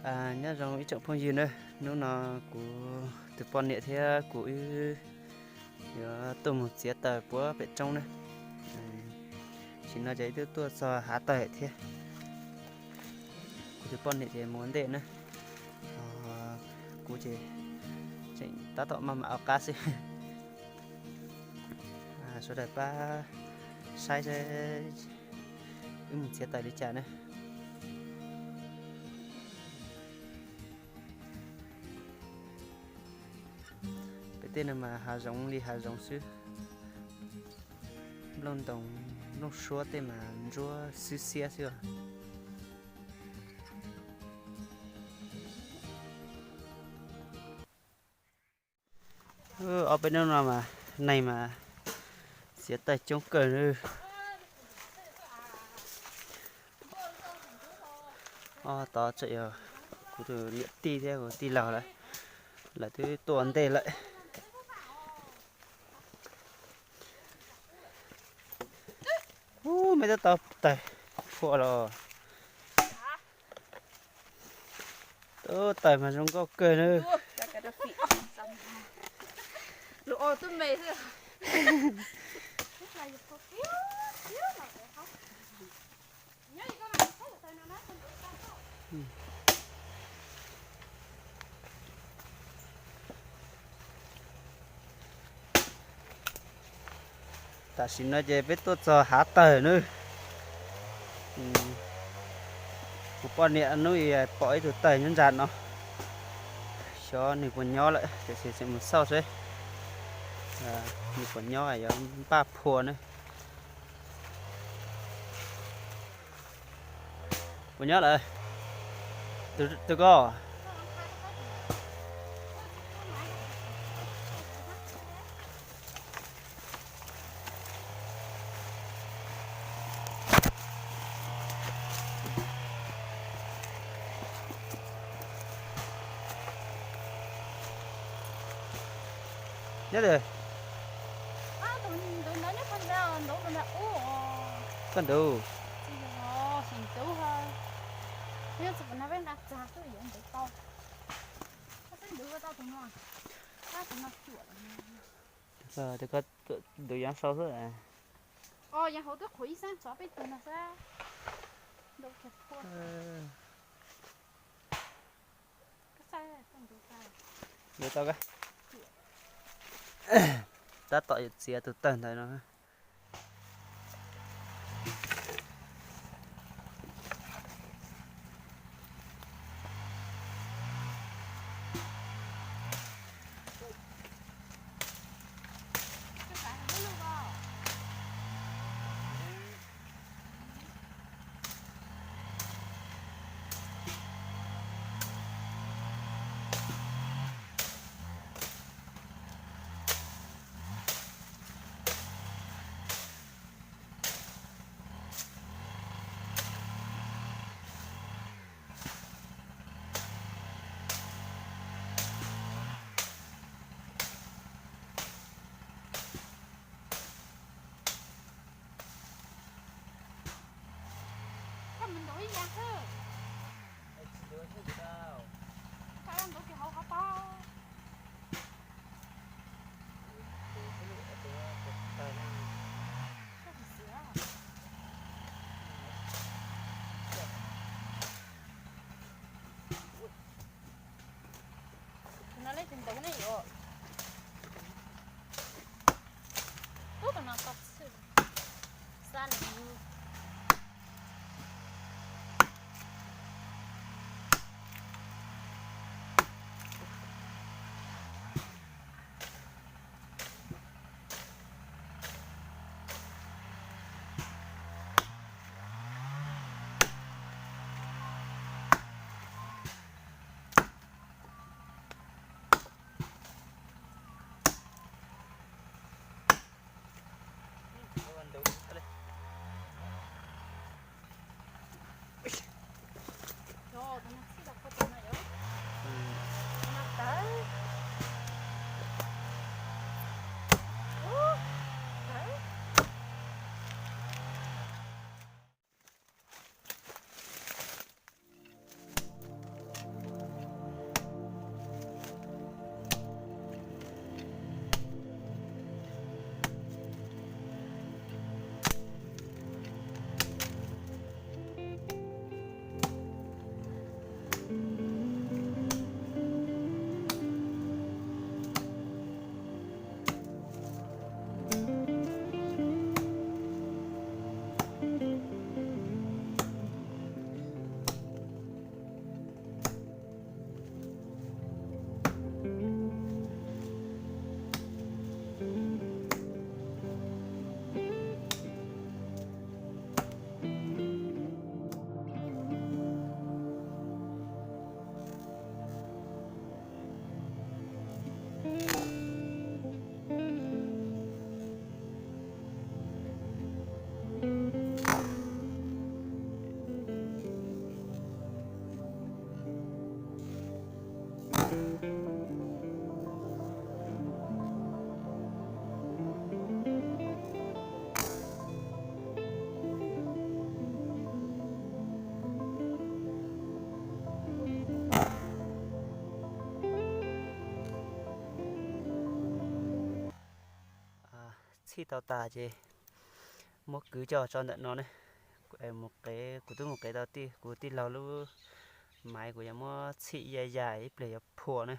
Nyob zoo ib tsoom phooj ywg na, hnub no kuv tus poj niam thiab kuv wb yuav tuaj mus txiav taws puag pem roob na. Tam sim no ces wb twb tuaj txog hav taws thiab. Kuv tus poj niam ces mus ua ntej na, kuv ces tseem tab tom maj mam ua qab xwb. Sawv daws pab saib saib wb mus txiav taws li cas na. Pem tej no mas hav zoov li hav zoov xwb. Nplooj ntoos nplooj suab tej mas ntsuab xwb xiab xwb os. Ob peb hnub no mas neeg mas txiav taws coob kawg. Ob tod tseem yog kuv tus niam tij thiab kuv tij laug lawm, lawv twb tuaj ntej lawm. Ub, mej twb tau taws phua los. Tub taws mas zoo nkauj kawg na. Tam sim no ces peb tuaj txog hav taws na. Kuv poj niam hnub i pom ib tug taws nyob ntsa no, xyov nws puas nyob lawm, tiam sis tseem mus xauj seb nws puas nyob, yuav npaj phua na. Puas nyob lawm? Tus koj. Nyob tiag. Koj ntuv. Tus koj ntuv yav sau xwb. Ntuv tau. Tab tom yuav txiav tus tawg ntawd no. Koj mus ntuv ib yav xwb. Koj ntuv kiag hauv qhov paub. Tus no leej twg ntuv ne yuav. Ub, tus no tau txhij. Xab lus. Txhij tau tas ces muab kwv coj tso ntawm no ne. Mus qev, kuv twb mus qev tau tij, kuv tij laug lub maiv, kuv yuav muab txhij ya ya ib pliag yuav phua ne.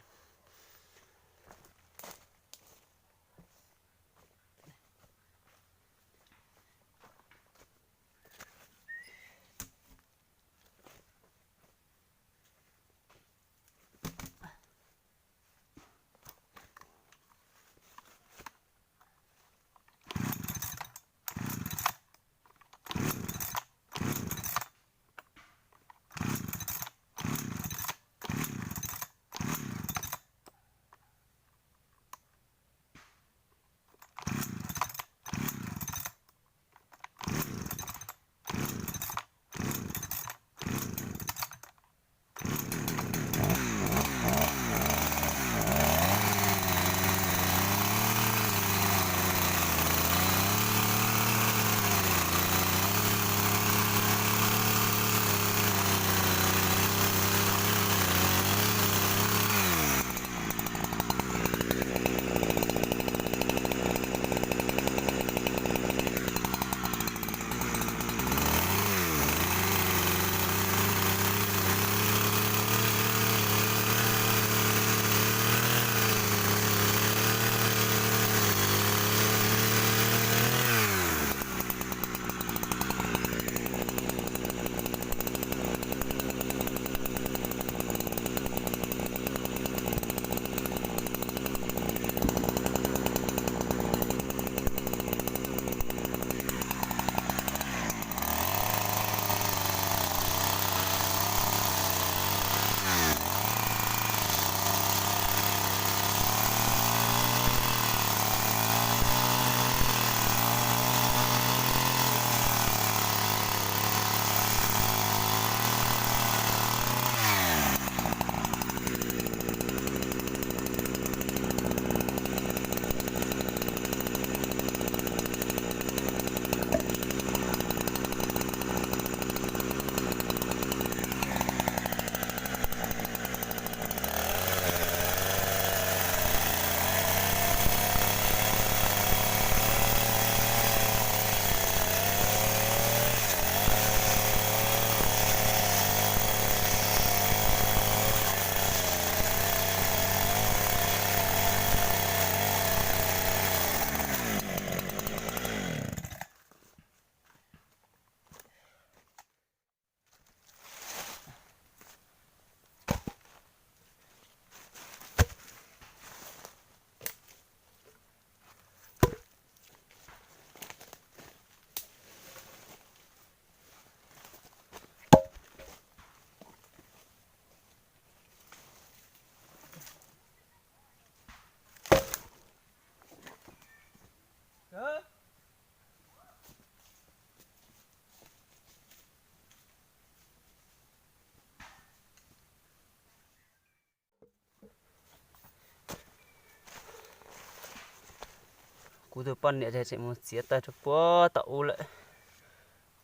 Kuv tus poj niam ces tseem mus txiav taws rau puag tom ub lawm.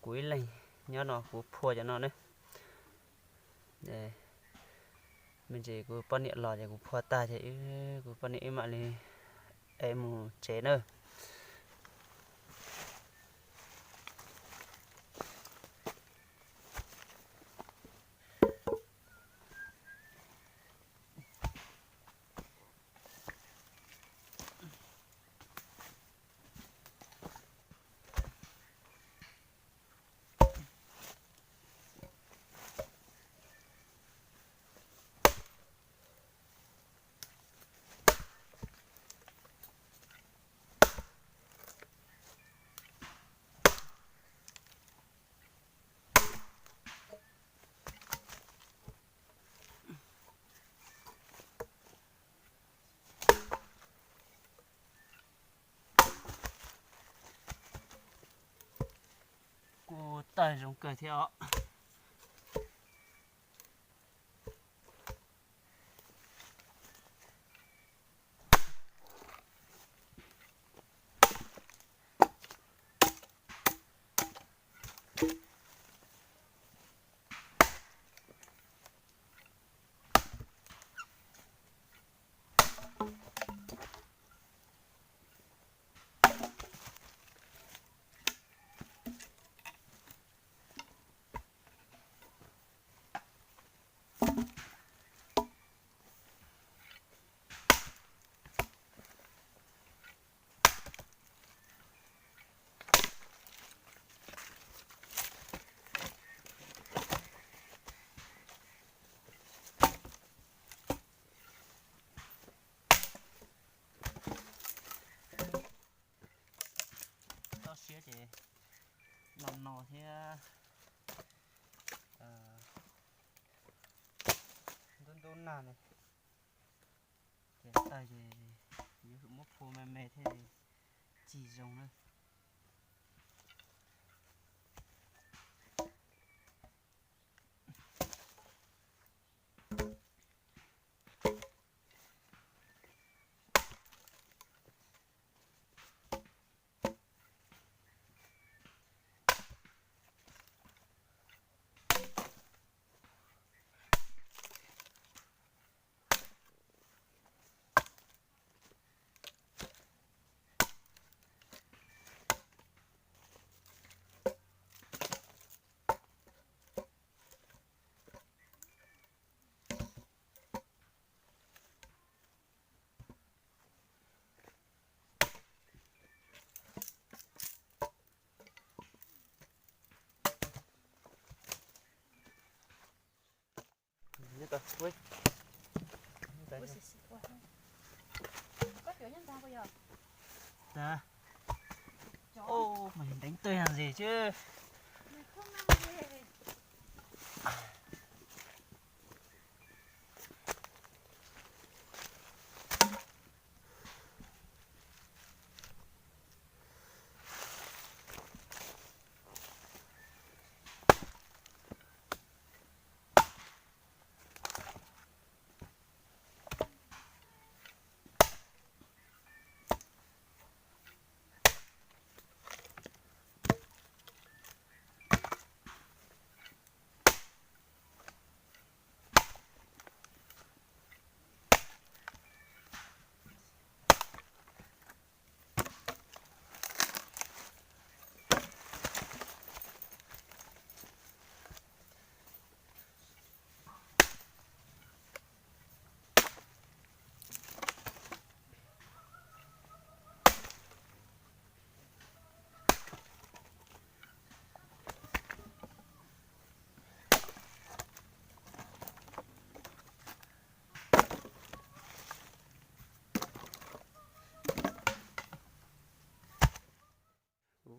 Kuv ib leeg nyob no kuv phua cov no ne. Me ntsis kuv poj niam los ces kuv phua tag ces kuv poj niam wb mam li es mus tsev na. Kuj tawg zoo kawg thiab os. Thiab ntub ntub nag ne, ces tawg ces yuav tsum muab phua me me thiaj li cig zoo na. Mas deev tuaj yog ntxiv xwb.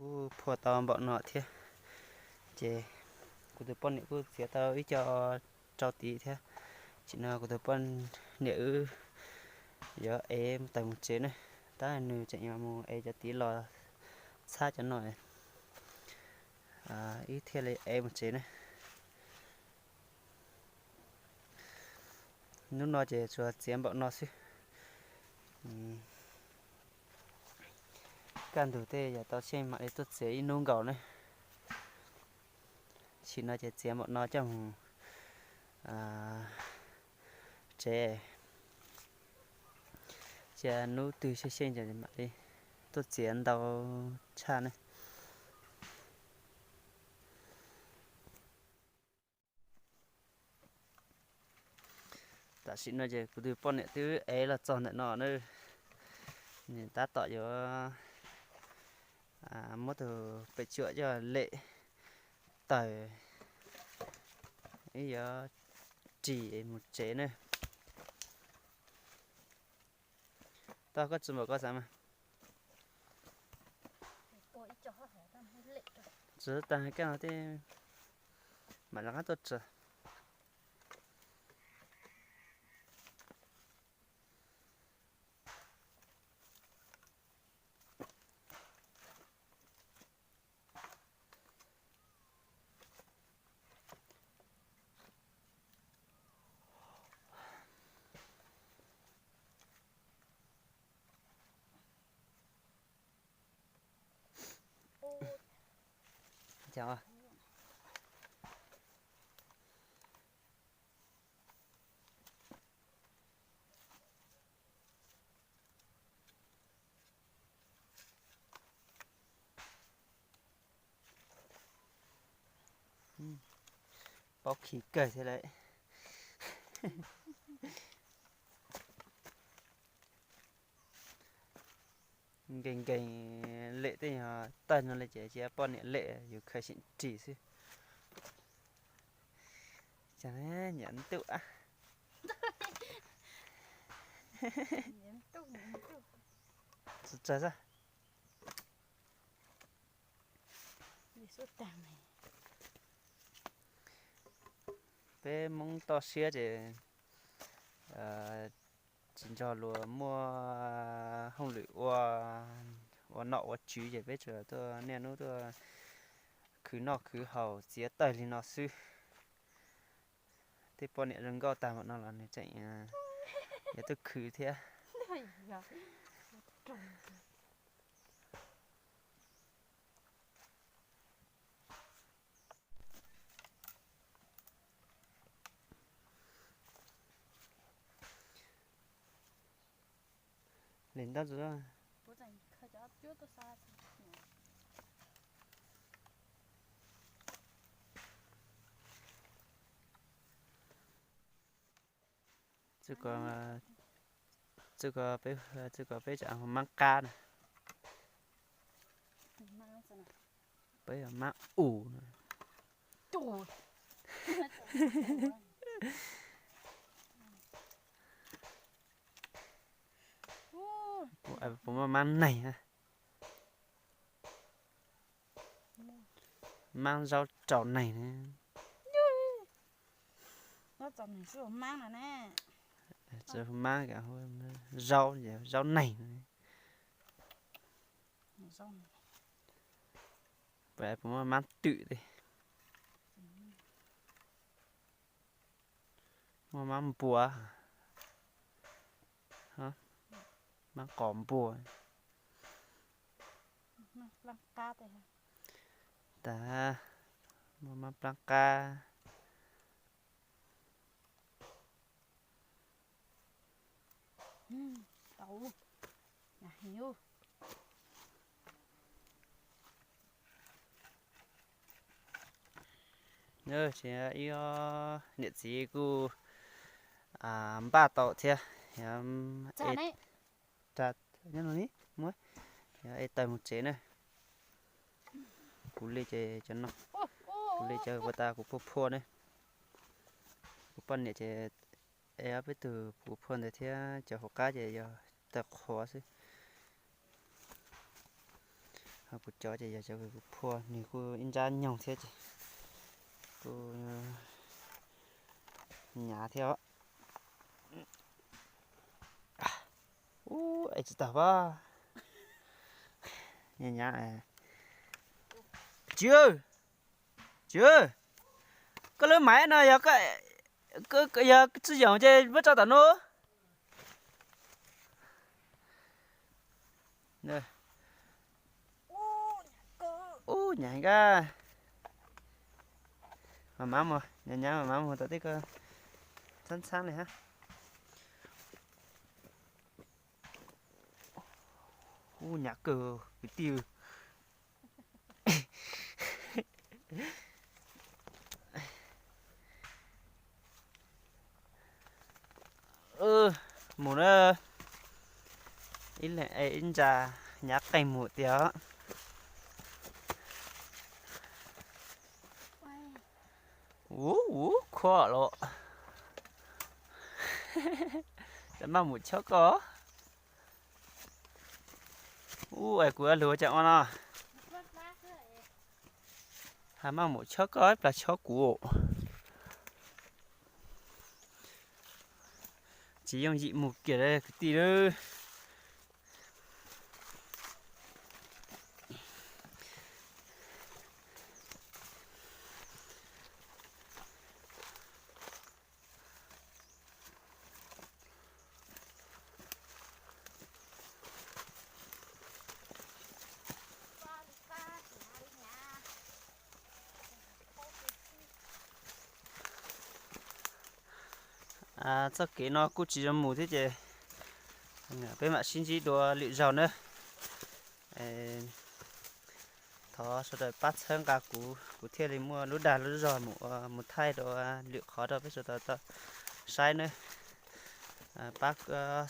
Kuv phua tau npaum no thiab, ces kuv tus poj niam kuj txiav tau ib co rau tid thiab. Tam sim no kuv tus poj niam wb yuav ev tawm mus tsev na, tab nws tseem yuav mus ev cov tid los txhab cov no, wb thiaj li ev mus tsev na. Hnub no ces tsuas txiav npaum no xwb. Kaj ntug tej yog tau tsheej mam li tuaj txiav ib hnub nkaus ne. Tam sim no ces txiav npaum no coj mus tsev, cia hnub twg xyeej xyeej ces mam li tuaj txiav ntau tshaj ne. Tam sim no ces kuv tus poj niam twb ev los txog ntawm no na, nws tab tom yuav muab tus pem tsuam coj lem tawm, wb yuav ris mus tsev na. Tau, koj tsis npaum koj xav mas. Tsis tag koj no tej mam rov qab tuaj tso. Paub khi kawg thiab lawm. Nkees nkees lem tej yog tawg no li ces cia poj niam lem yus khaws seem ris xwb. Cas nyiam ntuj a. Tsawg xwb. Peb Hmoob toj siab ces tsis nrog luag muaj hauj lwm ua, ua nom ua tswv ces peb tsuas tuaj niaj hnub tuaj khwv noj khwv haus txiav taws li no xwb. Tej poj niam zoo nkauj tag npaum no los nws tseem yuav tuaj khwv thiab. Li ntawd. Txij ko peb, txij ko peb tsam maab qab na. Peb yog maab us na. Puas muaj maab neeg na? Maab zaub tsaus neeg na. Maab, zaub, zaub neeg. Puas muaj maab twm thiab? Muaj maab npua, maab qos npua. Tas, muaj maab plaab qab. Ces ib niam txiv kuj npaj tau thiab. Nyob no, es taws mus tsev na. Kuv li ces cov no, kuv li cov ua tas kuv phua phua ne. Kuv poj niam ces, es ob peb tug kuv phua ntawd thiab cov hauv qab ces yog taws qhuav xwb. Ho kuv cov ces yog cov kuv phua, nws kuj ib nrab nyoog thiab ces kuj nyav thiab os. Ub, es tsis tawg pab. Nyav nyav. Tswv, tswv, koj lub maiv no yog, yog tsis yoom ces muab tso tom no. Ub, nyav heev kab. Mas mab mus, nyav nyav mas mab mus tom tej ko txhab txhab li hab. Ub, nyav kawg kwv tij. Mus na, ib leeg ib ntsa nyav qeej mus tiag. Ub, ub, khuab los. Maj mus chob koj. Ub, es kuv lug ua cas ua no. Has maj mus chob koj plas chob kuv. Tsis yooj yim mus kiag kwv tij lawm. Txoj kev no kuj tsis zoo mus thiab ces peb mam sib ntsib dua lwm zaug na. Thov sawv daws pab txhawb nqa kuv, kuv thiaj li muaj lub dag lub zog mus ua, mus thaij rau lwm qhov rau peb sawv daws tau saib nawb. Pab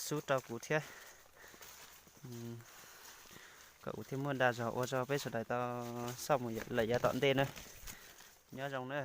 xub rau kuv thiab, kom kuv thiaj muaj dag zog ua rau peb sawv daws tau xauj mus lawm yav tom ntej na. Nyob zoo na.